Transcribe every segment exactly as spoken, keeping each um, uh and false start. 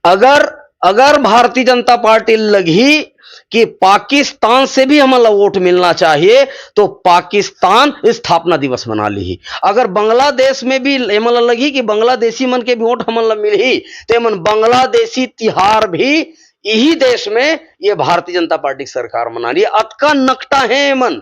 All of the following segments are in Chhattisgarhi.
अगर अगर भारतीय जनता पार्टी लगही कि पाकिस्तान से भी हमन ला वोट मिलना चाहिए, तो पाकिस्तान स्थापना दिवस मना लिही। अगर बांग्लादेश में भी एमन ला लगही कि बांग्लादेशी मन के भी वोट हमन ला मिलही, तो एमन बांग्लादेशी तिहार भी इही देश में ये भारतीय जनता पार्टी की सरकार मना रही है। अतका नकटा है एमन,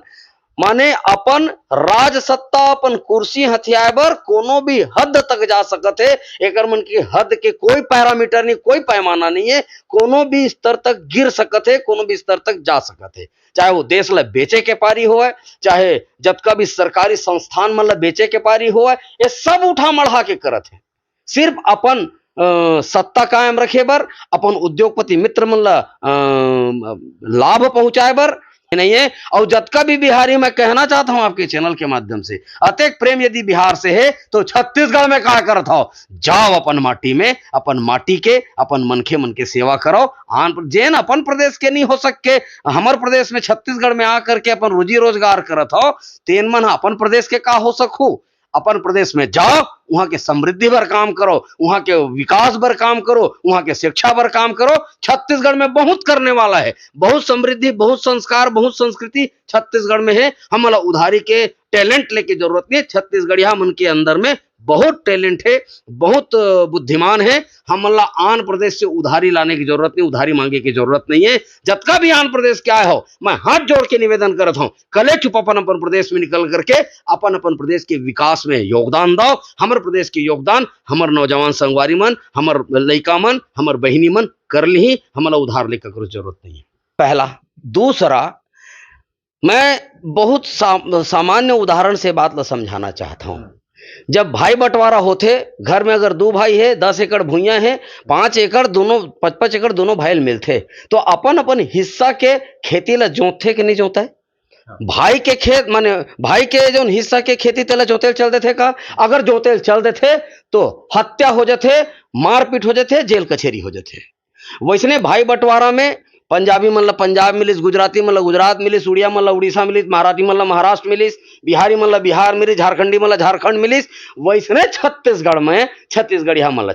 माने अपन राज सत्ता, अपन कुर्सी हथियाए बर कोनो भी हद तक जा सकत हे। एकर मन के हद के कोई पैरामीटर नहीं, कोई पैमाना नहीं है। कोनो भी स्तर तक गिर सकत हे, कोनो भी स्तर तक जा सकत हे। चाहे वो देश ला बेचे के पारी होवय, चाहे जतका भी सरकारी संस्थान मन ला बेचे के पारी होवय, ये सब उठा मढ़ा के करत हे। सिर्फ अपन अ, सत्ता कायम रखे बर, अपन उद्योगपति मित्र मन ला अ, लाभ पहुंचाए बर नहीं है। और जतका भी बिहारी, मैं कहना चाहता हूं आपके चैनल के माध्यम से, अतेक प्रेम यदि बिहार से है तो छत्तीसगढ़ में का करत हो? जाओ अपन माटी में, अपन माटी के, अपन मनखे मन के सेवा करो। आन जेन अपन प्रदेश के नहीं हो सके, हमर प्रदेश में छत्तीसगढ़ में आ करके अपन रोजी रोजगार करत हो, तेन मन ह अपन प्रदेश के का हो सकहू? अपन प्रदेश में जाओ, वहां के समृद्धि बर काम करो, वहां के विकास बर काम करो, वहां के शिक्षा बर काम करो। छत्तीसगढ़ में बहुत करने वाला है, बहुत समृद्धि, बहुत संस्कार, बहुत संस्कृति छत्तीसगढ़ में है। हमन ला उधारी के टैलेंट लेके जरूरत नहीं है। छत्तीसगढ़िया मन के अंदर में बहुत टैलेंट है, बहुत बुद्धिमान है। हमन ला आन प्रदेश से उधारी लाने की जरूरत नहीं, उधारी मांगे की जरूरत नहीं है। जतका भी आन प्रदेश के आए हो, मैं हाथ जोड़ के निवेदन करत हूं, कले चुप अपन अपन प्रदेश में निकल करके अपन अपन प्रदेश के विकास में योगदान दो। हमर प्रदेश के योगदान हमर नौजवान संगवारी मन, हमर लइका मन, हमर बहिनी मन कर लिही। हमला उधार ले ककरो जरूरत नहीं है। पहला। दूसरा, मैं बहुत सा-, सामान्य उदाहरण से बात ला समझाना चाहता हूँ। जब भाई बंटवारा होथे, घर में अगर दो भाई है, दस एकड़ भुइयां है, पांच एकड़ दोनों, पांच पांच एकड़ दोनों भाई ल मिलथे, तो अपन अपन हिस्सा के खेती ला जोतथे कि नहीं जोतय? भाई के खेत, माने भाई के जोन हिस्सा के खेती, तेला जोतेल चल देथे का? अगर जोतेल चल देथे तो हत्या हो जाथे, मारपीट हो जाथे, जेल कचेरी हो जाथे। वैसने भाई बंटवारा में पंजाबी मन ला पंजाब मिलिस, गुजराती मन ला गुजरात मिलिस, उड़िया मन ला उड़ीसा मिलिस, मराठी मन ला महाराष्ट्र मिलिस, बिहारी मन ला बिहार मिलिस, झारखंडी मन ला झारखंड मिलिस, वैसने छत्तीसगढ़ में छत्तीसगढ़िया मन ला